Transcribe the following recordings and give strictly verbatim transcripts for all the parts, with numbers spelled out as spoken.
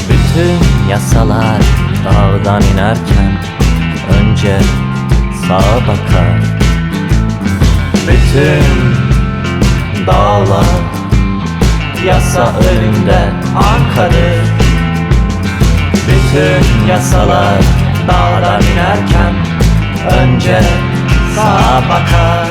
Bütün yasalar dağdan inerken önce sağa bakar. Bütün dağlar yasa önünde ankadır. Bütün yasalar dağdan inerken önce sağa bakar.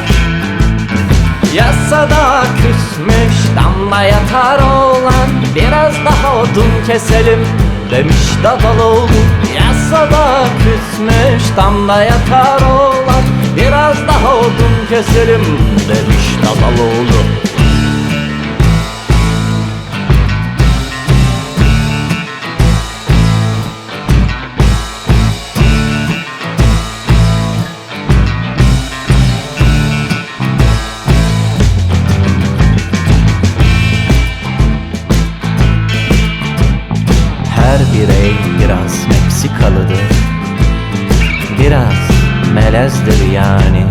Yasada küsmüş damda yatar oğlan, biraz daha odun keselim demiş Dadaloğlu. Yasada küsmüş damda yatar oğlan, biraz daha odun keselim demiş Dadaloğlu. Her birey biraz Meksikalıdır, biraz melezdir yani.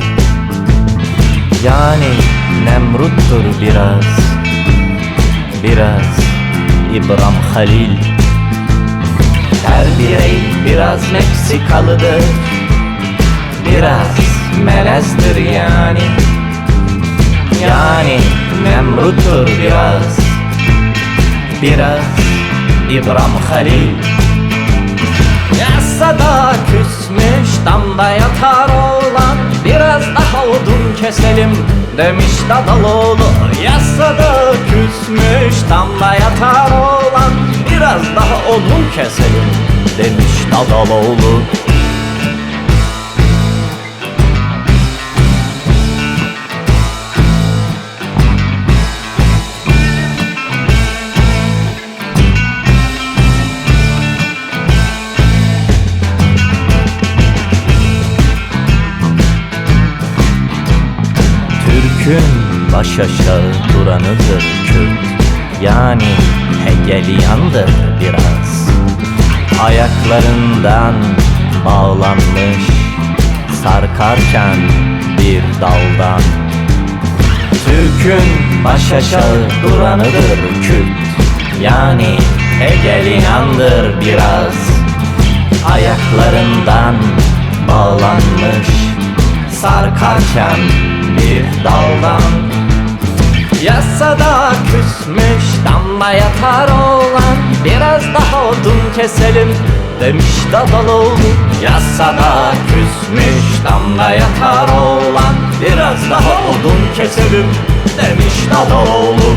Yani Nemrut'tur biraz, biraz İbrahim Halil. Her birey biraz Meksikalıdır, biraz melezdir yani. Yani Nemrut'tur biraz, biraz İbrahim Halil. Yasada küsmüş damda yatar oğlan, biraz daha odun keselim demiş Dadaloğlu. Yasada küsmüş damda yatar oğlan, biraz daha odun keselim demiş Dadaloğlu. Türk'ün baş aşağı duranıdır Kürt. Yani Hegelian'dır biraz. Ayaklarından bağlanmış, sarkarken bir daldan. Türk'ün baş aşağı duranıdır Kürt. Yani Hegelian'dır biraz. Ayaklarından bağlanmış, sarkarken bir daldan. Yasada küsmüş damda yatar oğlan, biraz daha odun keselim demiş Dadaloğlu. Yasada küsmüş damda yatar oğlan, biraz daha odun keselim demiş Dadaloğlu.